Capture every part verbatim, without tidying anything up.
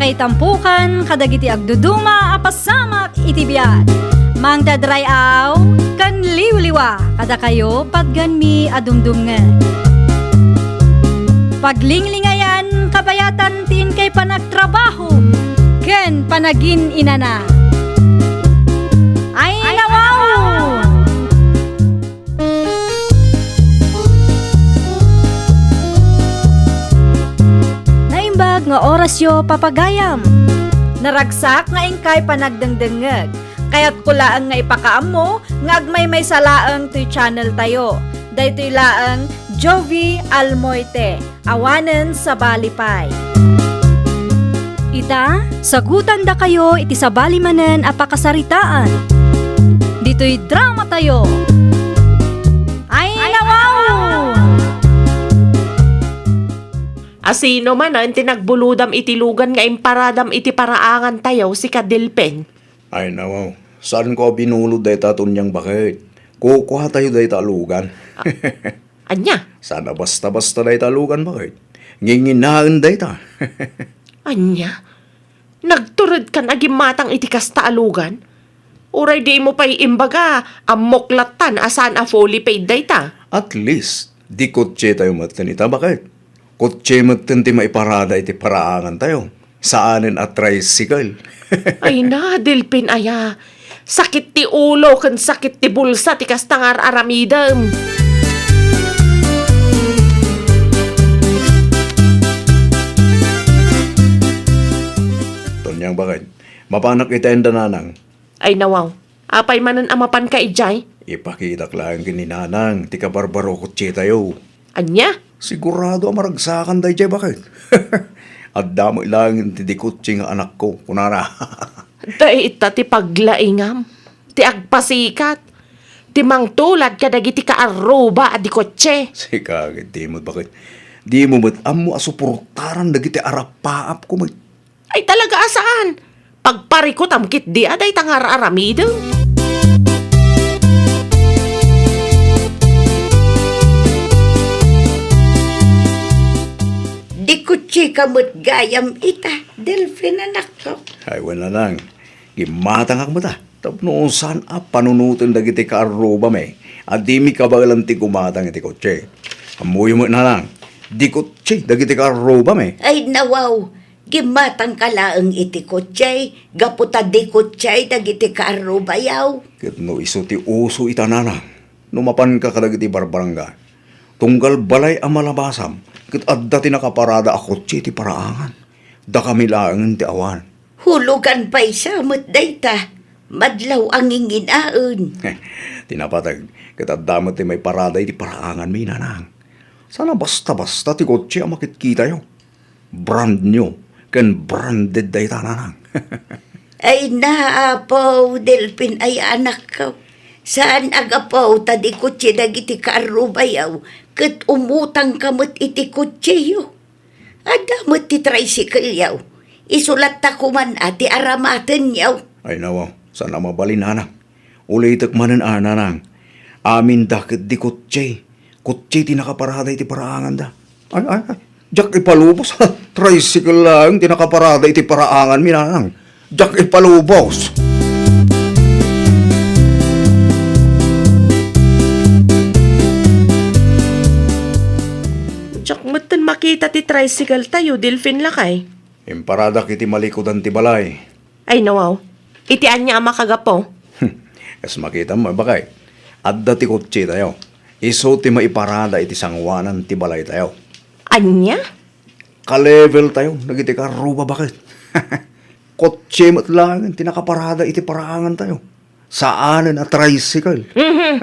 Itampukan kadagiti agduduma a pasamak iti biag. Mangted ray-aw ken liwliwa kadakayo patgenmi a dumdumngeg. Paglinglingayan kabayatan ti inkay panagtrabaho ken panagin-inana. Ay, nawaw! Naimbag nga orasyo, papagayam. Naragsak nga inkay panagdengdengngeg. Kayatko laeng nga ipakaammo nga agmaymaysa laeng toy channel tayo. Daytoy laeng Jovi Almoite. Awanen sabali pay. Ita, sagutandakayo iti sabali manen a pakasaritaan. Ditoy drama tayo. Ay, nawaw! Asino manen ti nagbulodam iti lugan nga imparadam iti paraangan tayo, sika Delfin? Ay, nawaw. Saanko a binulod dayta, Tonyang, baket. Kukuatayo dayta a lugan. Ania? Saan a basta-basta dayta a lugan, baket. Nginginaen dayta. Ania? Nagturedkan a gimmatang iti kasta a lugan? Uray dimo pay imbaga, ammok lattan a saan a fully paid dayta. At least, di kotse tayo metten ita, baket. Kotse metten ti maiparada iti paraangan tayo. Saanen a tricycle. Ay na, Delfin aya. Sakit ti ulo ken sakit ti bulsa ti kasta nga ar-aramidem. Tonyang, baket, mapanak iti ayan da nanang. Ay, nawaw. Apay manen a mapanka idiay? Ipakitak laeng ken ni nanang ti kabarbaro kotse tayo. Ania? Sigurado a maragsakan daydiay, baket. Adda met laeng ti di kotse nga anakko, kunana. Dayta ti paglaingam, ti agpasikat, ti mangtulad kadagiti kaarruba a di kotse. Sika ket di met, baket. Di mo met ammo a suportaran dagiti arappaapko met. Ay, talaga a saan. Pagparikutam ketdi a dayta nga ar-aramidem. Di kotseka met gayam ita, Delfin, anakko. Ay, wen, nanang. Gimmatangak met a. Tapno saan a panunoten dagiti kaarrubami a dimi kabaelan ti gumatang iti kotse. Ammoyo met, nanang. Di kotse dagiti kaarrubami. Ay, nawaw. Gimmatangka laeng iti kotse, gapu ta di kotse dagiti kaarrubayaw. Ket no isu ti uso ita, nanang, no mapanka kadagiti barbarangga, tunggal balay a malabasam, ket adda ti nakaparada a kotse iti paraangan. Dakami laengen ti awan. Hulugan pay sa met dayta, madlaw a nginginaen. Ti napateg, ket adda met ti maiparada iti paraanganmi, nanang. Saan a basta-basta ti kotse a makitkitayo. Brand new ken branded dayta, nanang. Ay na, Apo, Delfin aya, anakko. Saan a gapu ta di kotse dagiti kaarrubayaw, ket umutangka met iti kotseyo. Adda met ti tricycleyaw. Isu latta koman a ti aramatenyaw. Ay, nawaw, saan a mabalin, nanang. Ulitek manen a, nanang. Aminda ket di kotse. Kotse ti nakaparada iti paraanganda. Ay, ay, ay. Diak ipalubos. Tricycle laeng ti nakaparada iti paraanganmi, nanang. Diak ipalubos. Diak metten makita ti tricycle tayo, Delfin lakay. Imparadak iti malikudan ti balay. Ay, nawaw. Iti ania a makagapu? Kas makitam, bakay. Adda ti kotse tayo. Isu ti maiparada iti sanguanan ti balay tayo. Ania? Ka-level tayo, dagiti karruba, baket. Kotse met laeng ti nakaparada iti paraangan tayo. Saanen a tricycle. Mhm.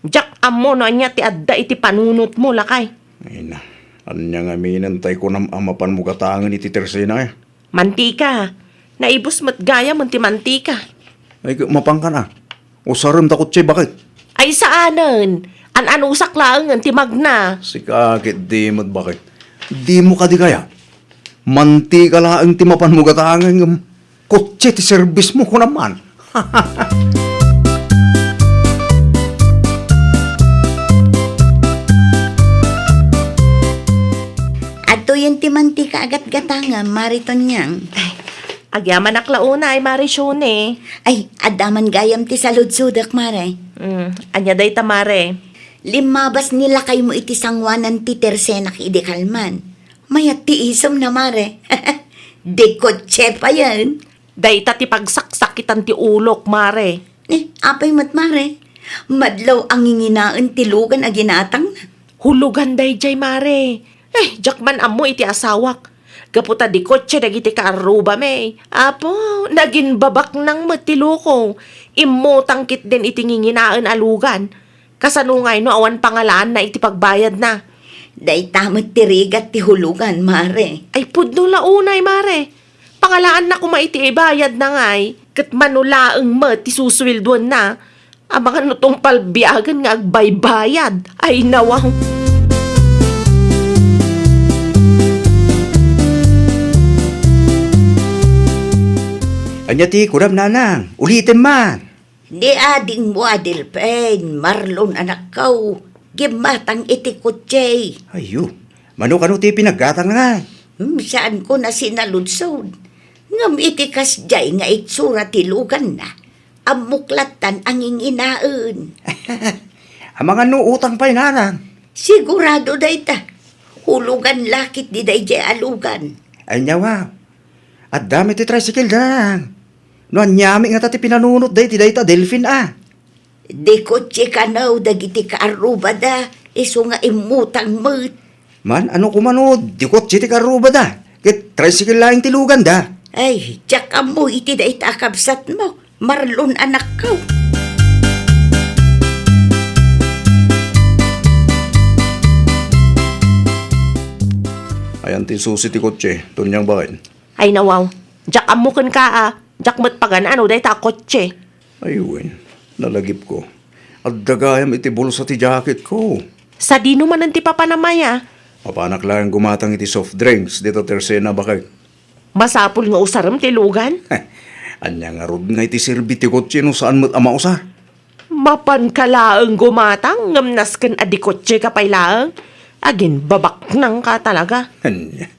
Diak ammo no ania ti adda iti panunotmo, lakay. Ay na, ania ngamin tay kunam a mapanmo gatangen iti tersena, eh? Mantika. Naibus met gayam ti mantika. Ay, mapankan a. Usarem ta kotse, baket. Ay, saanen. An-anusak laengen ti magna. Sika ket di met, baket. Dimo kadi kaya? Mantika laeng ti mapanmo gatangen, ngem kotse ti serbismo, kunam man. Adtoyen ti mantika a gatgatangem, Mari Tonyang. Ay, Agyamanak la unay, Mare Shone. Ay, adda man gayam ti saludsodek, Mare. Hmm, ania dayta, Mare? Limmabas ni lakaymo iti sangoanan ti tersenak idi kalman. Mayat ti isemna, Mare. Di kotse payen. Dayta ti pagsaksakitan ti ulok, Mare. Eh, apay met, Mare? Madlaw a nginginaen ti lugan a ginatangna. Hulugan daydiay, Mare. Eh, diak man ammo iti asawak. Gapu ta di kotse dagiti kaarrubami. Apo, naginbabaknang met ti loko. Immutang ketdin iti nginginaen a lugan. Kasano ngay no awan pangalaanna iti pagbayadna? Dayta met ti rigat ti hulugan, Mare. Ay, pudno la unay, Mare. Pangalaanna koma iti ibayadna ngay, ket mano laeng met ti susueldoenna. Amangan no tungpal biagen nga agbaybayad. Ay, nawaw. Ania ti kunam, nanang? Ulitem man. Ni adingmo a Delfin, Marlon anakko, gimmatang iti kotse. Ayyo, mano kano ti pinaggatangna? Hmm, saanko a sinaludsod. Ngem iti kasdiay nga itsura ti luganna, ammok lattan a nginginaen. Amangan no utang pay, nanang? Sigurado dayta. Hulugan la ketdi daydiay a lugan. Ay, nyawa. Adda met ti tricycle da, nanang. No aniami ngata ti pinanunotda iti dayta a Delfin a? Di kotse kano dagiti kaarrubada, isu nga immutang met. Man, ano koma no di kotse ti kaarrubada, ket tricycle laeng ti luganda? Ay, diak ammo iti dayta a kabsatmo, Marlon anakko. Ayan ti susi ti kotse, Tonyang baket. Ay, nawaw. Diak ammo kenka a. Diak met pagan-ano dayta a kotse. Ay wen, nalagipko. Adda gayam iti bulsa ti jacketko. Sadino manen ti papanam aya? Mapanak laeng gumatang iti soft drinks dita tersena, baket. Masapul nga usarem ti lugan? Ania ngarud nga iti serbi ti kotse no saan met a mausar? Mapanka laeng gumatang ngem nasken a di kotseka pay laeng? Aginbabaknangka talaga. Ania?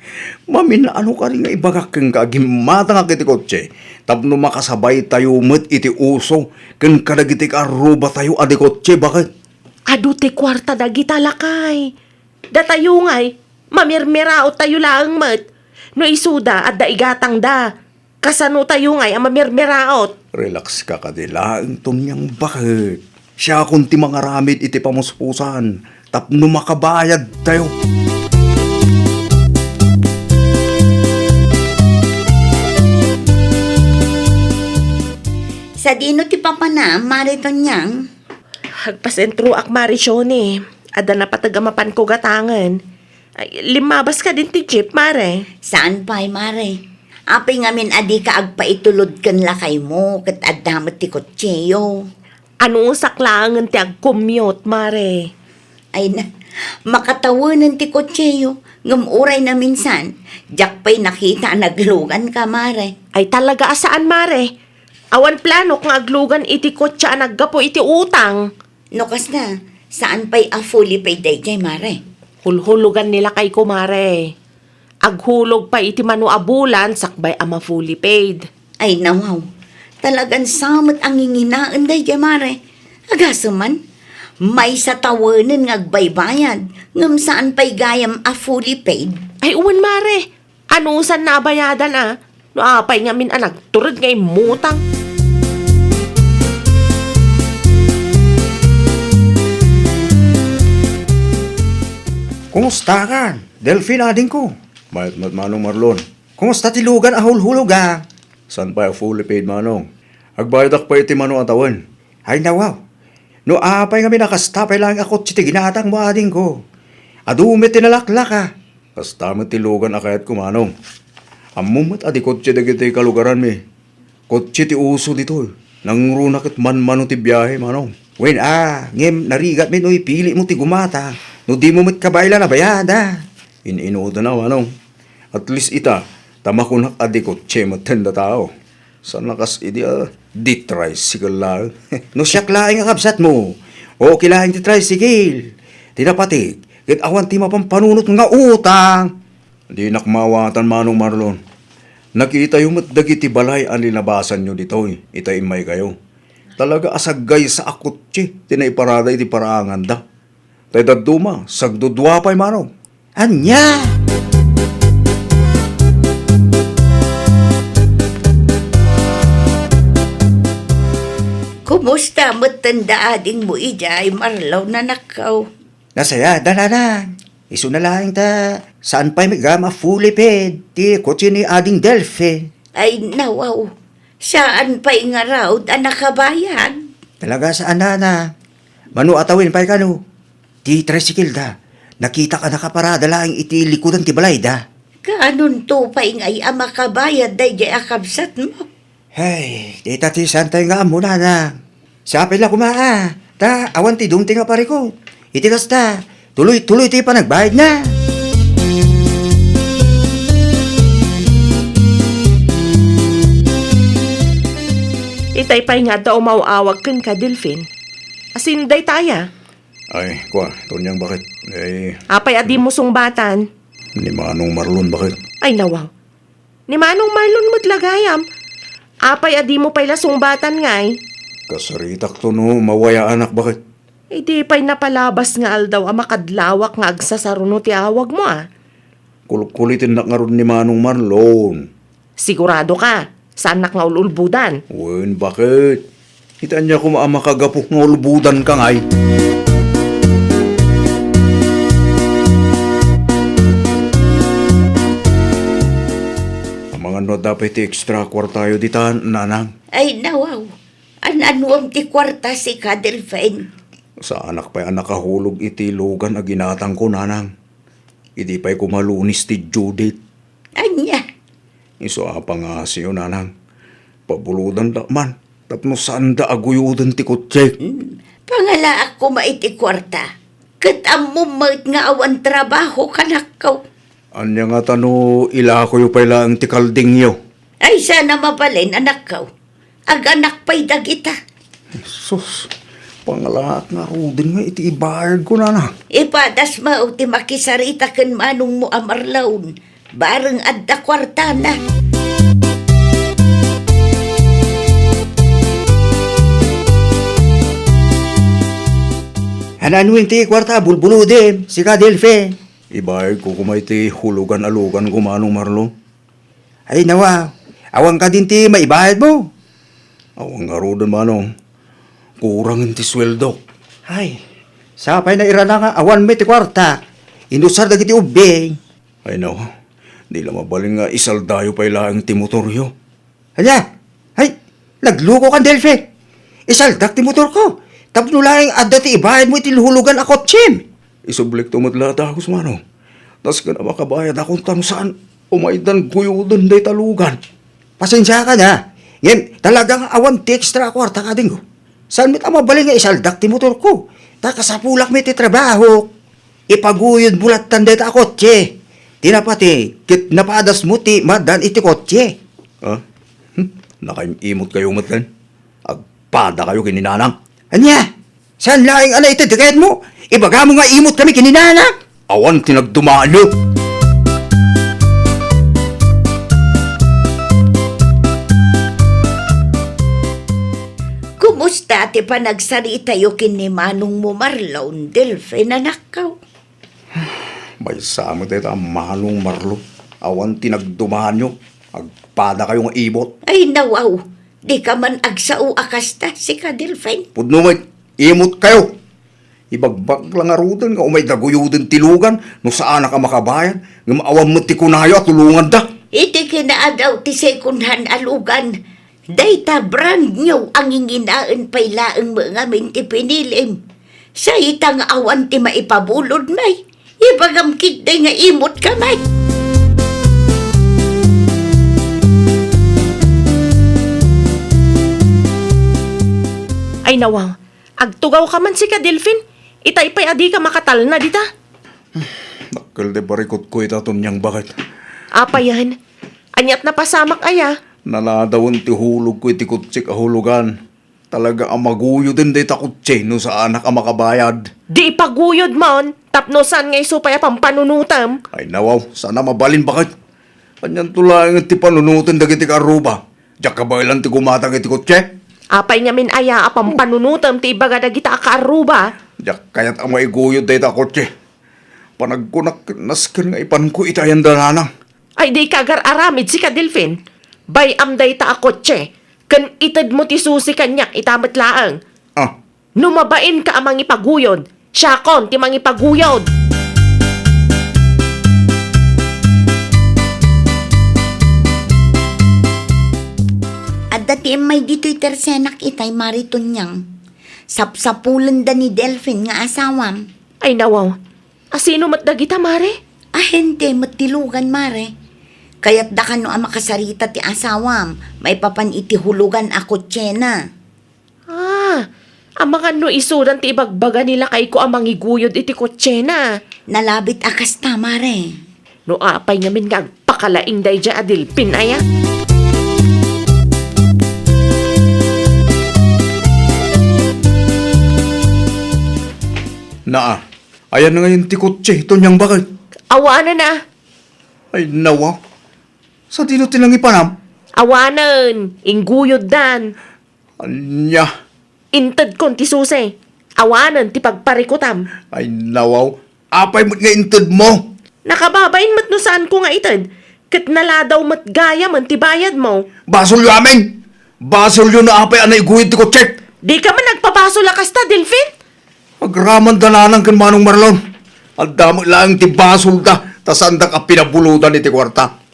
Mamin-ano kadi nga ibagak kenka a gimmatangak iti kotse tapno makasabaytayo met iti uso ken kadagiti kaarrubatayo a di kotse, baket? Adu ti kuarta dagita, lakay. Datayo ngay, mamirmiraottayo laeng met. No isuda, adda igatangda. Kasanotayo ngay a mamirmiraot? Relax ka kadi laeng, Tonyang baket. Siakon ti mangaramid iti pamuspusan tapno makabayadtayo. Sadino ti papanam, Mare Tonyang? Agpasentroak, Mare Shone. Adda napateg a mapanko gatangen. Ay, limmabas kadin ti jeep, Mare? Saan pay, Mare. Apay ngamin a dika agpaitulod ken lakaymo ket adda met ti kotseyo? Anusak laengen ti agcommute, Mare. Ay na, makatawenen ti kotseyo, ngem uray naminsan, diak pay nakita a nagluganka, Mare. Ay, talaga a saan, Mare. Awan planok nga aglugan iti kotse a naggapu iti utang. No kasta, saan pay a fully paid daydiay, Mare? Hulhulogan ni lakayko, Mare. Aghulog pay iti mano a bulan sakbay a ma-fully paid. Ay, nawaw. Talagan sa met a nginginaen daydiay, Mare. Agasem man, maysa tawenen nga agbaybayad, ngem saan pay gayam a fully paid. Ay, wen, Mare. Anusanna a bayadan a? No apay ngamin a nagtured nga immutang? Kumusta kan, Delfin, adingko? Mayat met, Manong Marlon. Kumusta ti lugan a hulhulogan? Saan pay a fully paid, Manong. Agbayadak pay iti mano a tawen. Ay, nawaw. No apay ngamin a kasta pay laeng a kotse ti ginatangmo, adingko. Adu met ti nalaklaka. Kasta met ti lugan a kayatko, Manong. Ammom met a di kotse dagiti kalugaranmi. Kotse ti uso ditoy. Nangruna ket manmano ti biahe, Manong. Wen a, ngem narigat met no ipilitmo ti gumatang, no dimo met kabaelan a bayada. In-inuda na, Manong. At least ita, ta makunak a di kotse met ti tao. Saan a kas idi a di tricycle laeng. No siak laeng a kabsatmo, okay laeng ti tricycle. Ti napateg, ket awan ti mapanpanunot nga utang. Dinak maawatan, Manong Marlon. Nakitayo met dagiti balay a linabasanyo ditoy, ita immaykayo. Talaga a saggaysa a kotse ti naiparada iti paraanganda. Tay dadduma, sagdudua pay manong. Ania? Kumusta metten da adingmo idiay, Marlon, anakko? Nasayaat, nanang. Isuna laeng ta saan pay met gayam a fully paid ti kotse ni Ading Delfin. Ay, nawaw. Saan pay ngarud a nakabayad? Talaga saan, nanang. Mano a tawen pay kano? Ti tricycle da, nakitak a nakaparada laeng iti likudan ti balayda. Kaanonto pay ngay a makabayad daydiay a kabsatmo? Hay, dita ti saan tayo nga ammo, nanang. Sapay la koma, a. Ta awan ti dumteng a parikut. Iti kasta, tuloy-tuloy ti panagbayadna. Itay pay nga adda umaw-awag kenka, Delfin. Asin daytaya? Ay, kua, Tonyang, baket? Ay. Apay a dimo sungbatan? Ni Manong Marlon, baket? Ay, nawaw. Ni Manong Marlon met la gayam. Apay a dimo pay la sungbatan ngay? Kasaritakto no mawayaanak, baket? Idi pay napalabas nga aldaw a makadlawak nga agsasaruno ti awagmo, a. Kulkulitennak ngarud ni Manong Marlon. Sigurado ka? Saannak nga ul-ulbodan? Wen, baket? Ita ania koma a makagapu nga ulbodanka ngay? Amangan no adda pay ti extra kuartayo dita, nanang? Ay, nawaw. An-anuam ti kuarta, sika, Delfin? Saanak pay a nakahulog iti lugan a ginatangko, nanang. Idi pay koma Lunes ti due date. Ania? Isu a pangasiyo, nanang. Pabulodandak man tapno saanda a guyoden ti kotse. Hmm. Pangalaak koma iti kuarta. Ket ammom met nga awan trabaho, anakko. Ania ngata no ilakoyo pay laeng ti kaldingyo? Ay, saan a mabalin, anakko. Aganak pay dagita. Sus, pangalaak ngaruden nga iti ibayadko, nanang. Ipadas mo ti makisarita ken manongmo a Marlon. Bareng adda kuartana. An-anuem ti kuarta a bulbulodem, sika, Delfin? Ibayadko koma iti hulugan a luganko, Manong Marlon. Ay, nawa, awan kadin ti maibayadmo? Awan ngaruden, manong. Kurangen ti sueldok. Ay, sapay nairana nga awan met ti kuarta. Inusar dagiti ubbing. Ay, nawa, di la mabalin nga isaldayo pay laeng ti motoryo. Ania? Ay, naglukokan, Delfin. Isaldak ti motorko. Tapno laeng adda ti ibayadmo iti hulugan a kotsem. Isublikto met la a dagus, manong. Dasken a makabayadakon ta no saan umaydan guyoden dayta lugan. Pasensiakan, a. Ngem talaga nga awan ti extra a kuarta, adingko. Saan met a mabalin nga isaldak ti motorko? Ta kasapulak met ti trabahok. Ipaguyodmo lattan dayta a kotse. Ti napati, ket napadasmo ti maaddaan iti kotse. Ha? Hmm? Nakaim-imotkayo metten? Agpadakayo ken ni nanang? Ania? Saan laeng a naitedkayatmo? Ibagamo nga imutkami ken ni nanang? Awan ti nagdumayo. Kumusta ti panagsaritayo ken ni manongmo Marlon, Delfin, anakko? Maysa met dayta a manong Marlon. Awan ti nagdumayo. Agpadakayo nga imot. Ay, nawaw. Dika man agsao a kasta, sika, Delfin. Pudno met, imotkayo. Ibagbag la ngaruden nga umayda guyoden ti lugan no saanak a makabayad, ngem awan met ti kunayo a tulonganda. Iti kinaadaw ti second hand a lugan, dayta brand new a nginginaen pay laeng met ngamin ti pinilim. Say ita nga awan ti maipabulod, may ibagam ketdi nga imot ka, may. Ay, nawa, agtugaw ka man, sika, Delfin. Itay pay a dika makatalna dita. Dakkel ti parikutko ita, Tonyang, baket? Apayan? Aniat napasamak aya? Naladawen ti hulogko iti kutsik a hulugan. Talaga a maguyoden dayta kutse no saanak a makabayad. Di ipaguyod man, tapno saan nga isu pay a pampanunotem. Ay, nawaw, saan a mabalin, baket? Anianto laeng ti panunoten dagiti kaarruba? Diak kabaelan ti gumatang iti kotse? Apay ngamin aya a pampanunotem ti ibaga dagita a kaarruba? Diak kayat a maiguyod dayta a kotse. Panagkunak ket nasken nga ipanko iti ayan da nanang. Ay, dika agar-aramid sika, Delfin. Bay-am dayta a kotse, ken itedmo ti susi kaniak ita met laeng. Ah. No mabainka a mangipaguyod, siakon ti mangipaguyod. Adda ti immay ditoy tersenak itay, Mari Tonyang. Sapsapulenda ni Delfin nga asawam. Ay, nawaw. Asino met dagita, Mare? Ahente met ti lugan, Mare. Kayatda kano a makasarita ti asawam maipapan iti hulugan a kotsena. Ah, amangan no isudan ti ibagbaga ni lakayko a mangiguyod iti kotsena. Nalabit a kasta, Mare. No apay ngamin nga agpakalaing daydiay a Delfin aya? Naa, ayan ngayon ti kotse, Tonyang, baket? Awanen a. Ay, nawa. Sadino ti nangipanam? Awanen, ingguyoddan. Ania? Intedkon ti susi. Awanen ti pagparikutam. Ay, nawaw. Apay met nga intedmo? Nakababain met no saanko nga ited. Ket naladaw met gayamen ti bayadmo. Basolyo amin! Basolyo no apay a naiguyod ti kotsek! Dika man nagpabasol a kasta, Delfin? Agraman da nanang ken Manong Marlon. Adda met laeng ti basolda ta saandak a pinabulodan iti kuarta.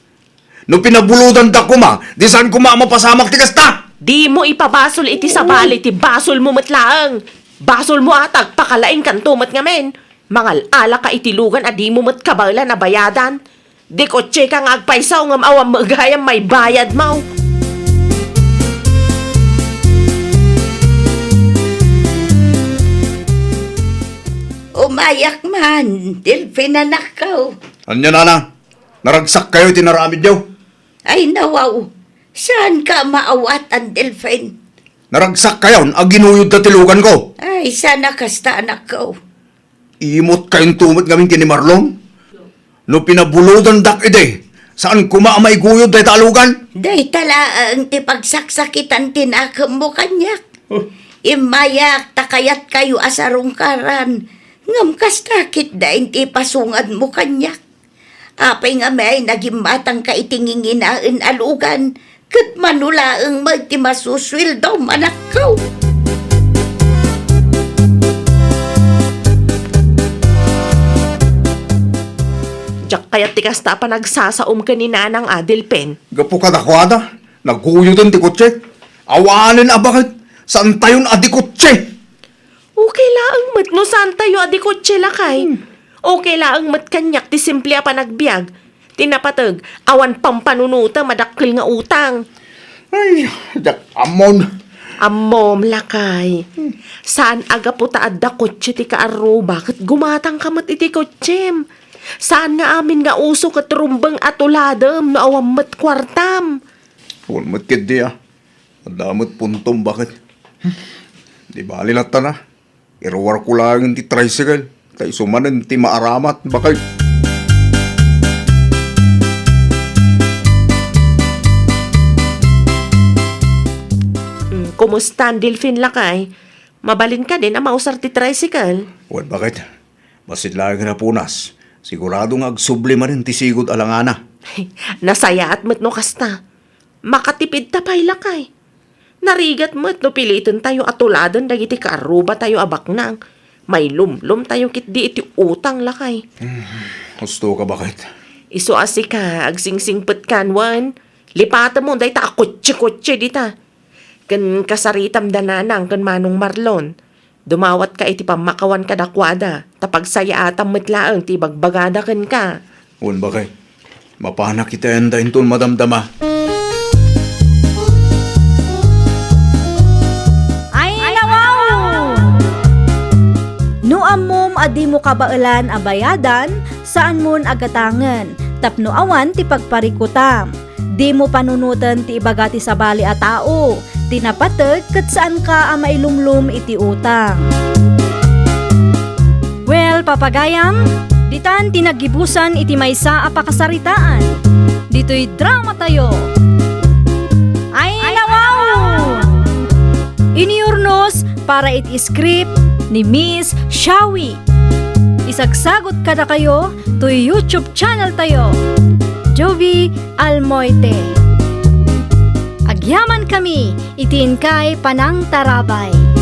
No pinabulodandak koma, di saan koma a mapasamak ti kasta! Dimo ipabasol iti sabali ti basolmo met laeng. Basolmo a ta agpakalaingkanto met ngamin. Mangal-alaka iti lugan a dimo met kabaelan a bayadan. Di kotseka nga agpayso ngem awan met gayam maibayadmo. Umayak man, Delfin, anakko. Ania, nana? Naragsak kayo iti naramidyo? Ay, nawaw. Saanka a maawatan, Delfin? Naragsak kayon a ginuyod da ti lugan ko. Ay, saan a kasta, anakko. Imot kayon tumot ngamin ken ni Marlon? No pinabulodandak idi, saan koma a maiguyod dayta a lugan? Dayta laeng ti pagsaksakitan ti nakemmo kaniak. Huh? Immayak ta kayatkayo a sarungkaran, ngem kasta ketdin ti ipasungadmo kaniak. Apay ngamin a gimmatangka iti nginginaen a lugan, ket mano laeng met ti masusueldom, anakko. Diak kayat ti kasta a panagsasaom ken ni Nanang a, Delfin. Gapu kadakuada, naguyoden ti kotse. Awanen a baket, saantayon a di kotse. Okay laeng met no saantayo a di kotse, lakay. Hmm. Okay laeng met kaniak ti simple a panagbiag. Ti napateg, awan pampanunotem a dakkel nga utang. Ay, diak ammon. Ammom, lakay. Hmm. Saan a gapu ta adda kotse ti kaarruba ket gumatangka met iti kotsem. Saan nga amin nga uso ket rumbeng a tuladem no awan met kuartam. Awan met ketdi a. Adda met puntom, baket. Di bali latta na. Iruarko laeng ti tricycle, ta isu manen ti maaramat, baket. Mm, kumusta, Delfin, lakay? Mabalin kadin a mausar ti tricycle? Wen, baket. Bassit laeng a napunas. Sigurado nga agsubli manen ti sigud a langana. Nasayaat met no kasta. Makatipidta pay, lakay. Narigat met no pilitentayo a tuladen dagiti kaarrubatayo a baknang. Mailumlomtayo ketdi iti utang, lakay. Hmm, husto ka, baket. Isu a sika, agsingsingpetkan, wen. Lipatemmo dayta a kotse-kotse dita. Ken kasaritam da Nanang ken Manong Marlon. Dumawatka iti pammakawan kadakuada, ta pagsayaatam met laeng ti ibagbagada kenka. Wen, baket. Mapanak iti ayandayo inton madamdama. Ay, nawaw! No ammom a dimo kabaelan a bayadan, saanmon a gatangen, tapno awan ti pagparikutam. Dimo panunoten ti ibaga ti sabali a tao, ti napateg ket saanka a mailumlom iti utang. Well, papagayam, ditan ti naggibusan iti maysa a pakasaritaan. Dita toy dramatayo. Ay, nawaw! Inurnos para iti script ni Miss Shawi. Isagsagut kadakayo toy YouTube channel tayo, Jovie Almoite. Agyamankami iti inkay panangtarabay.